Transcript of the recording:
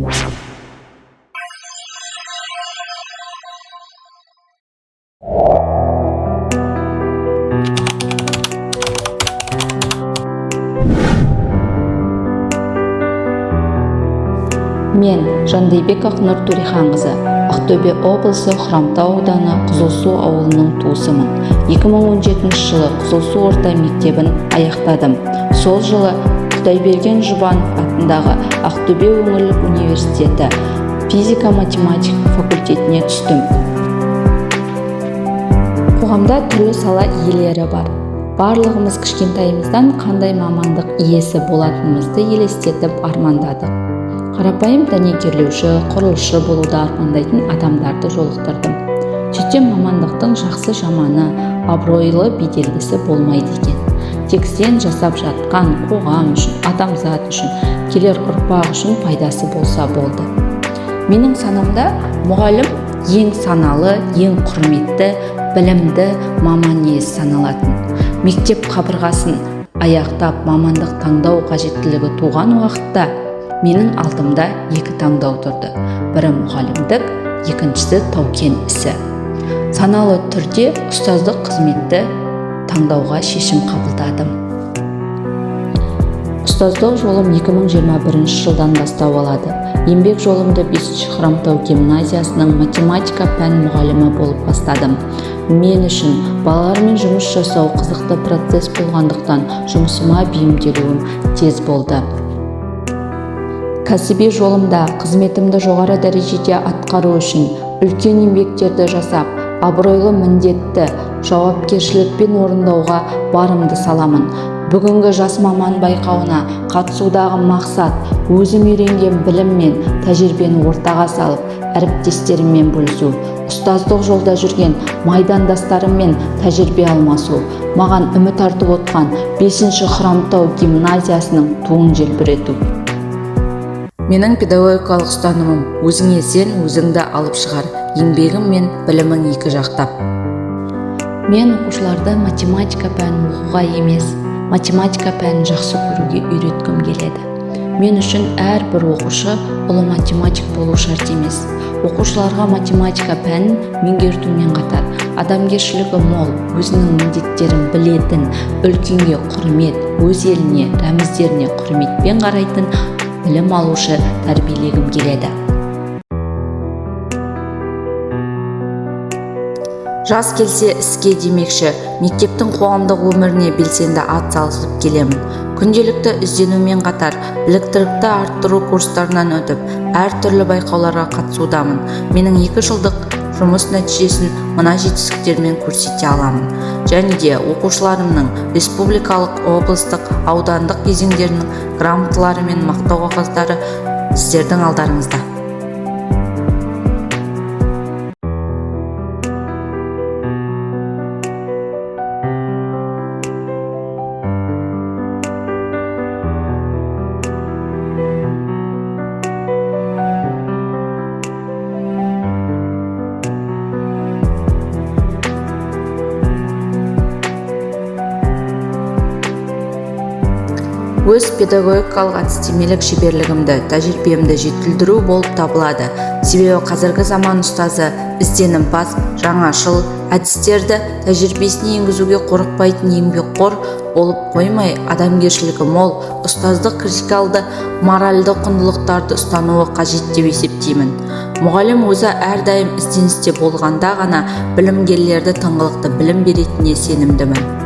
Мен Жандайбек Ақнұр Төреханқызы, Ақтөбе облысы Хромтау ауданы Қызылсу ауылының туысымын. 2017 жылы Қызылсу орта мектебін аяқтадым. Сол жылы Құдайберген Жұбанов атындағы Ақтөбе өңірлік университеті физика-математика факультетіне түстім. Қоғамда түрлі сала иелері бар. Барлығымыз кішкентайымыздан қандай мамандық иесі болатынымызды елестетіп армандадық. Қарапайым дәнекерлеуші, құрылысшы болуды армандайтын адамдарды жолықтырдым. Сөйтсем, мамандықтың жақсы жаманы, абыройлы беделдісі болмайды екен. Тек сен жасап жатқан қоғам үшін, адамзат үшін, келер ұрпақ үшін пайдасы болса болды. Менің санамда мұғалім ең саналы, ең құрметті, білімді маман иесі саналатын. Мектеп қабырғасын аяқтап, мамандық таңдау қажеттілігі туған уақытта менің алдымда екі таңдау тұрды. Бірі мұғалімдік, екіншісі тау-кен ісі. Саналы түрде ұстаздық қызметті таңдауға шешім қабылдадым. Ұстаздық жолым 2021 жылдан бастау алады. Еңбек жолымды 5 Хромтау гимназиясының математика пән мұғалімі болып бастадым. Мен үшін балалармен жұмыс жасау қызықты процесс болғандықтан жұмысыма бейімделуім тез болды. Кәсіби жолымда қызметімді жоғары дәрежеде атқару үшін үлкен еңбектерді жасап, абыройлы міндетті жауапкершілікпен орындауға барымды саламын. Бүгінгі жас маман байқауына қатысудағы мақсат өзім үйренген білім мен тәжірибені ортаға салып, әріптестеріммен бөлісу, ұстаздық жолда жүрген майдандастарыммен тәжірибе алмасу, маған үміт артып отқан 5 Хромтау гимназиясының туын желбірету. Менің педагогикалық ұстанымым: өзіңе сен, өзіңді алып шығар, еңбегің мен білімің екі жақтап. Мен оқушыларды математика пәнін оқуға емес, математика пәнін жақсы көруге үйреткім келеді. Мен үшін әрбір оқушы ұлы математик болу шарт емес. Оқушыларға математика пәнін меңгертумен қатар, адамгершілігі мол, өзінің міндеттерін білетін, үлкенге құрмет, өз еліне, рәміздеріне құрметпен қарайтын білім алушы тәрбиелегім келеді. Жас келсе іске демекші, мектептің қоғамдық өміріне белсенді ат салысып келемін. Күнделікті ізденумен қатар, біліктілікті арттыру курстарынан өтіп, әртүрлі байқауларға қатысудамын. Менің 2 жылдық жұмыс нәтижесін мына жетістіктермен көрсете аламын. Және де оқушыларымның республикалық, облыстық, аудандық кезеңдерінің грамоталары мен мақтау қағаздары сіздердің алдарыңызда. Өз педагогикалық әдістемелік шеберлігімді, тәжірибемді жетілдіру болып табылады. Себебі қазіргі заман ұстазы ізденімпаз, жаңашыл, әдістерді тәжірибесіне енгізуге қорықпайтын еңбекқор болып қоймай, адамгершілігі мол, ұстаздық критикалды, моральды құндылықтарды ұстануы қажет деп есептеймін. Мұғалім өзі әрдайым ізденісте болғанда ғана білімгерлерді тыңғылықты білім беретініне сенімдімін.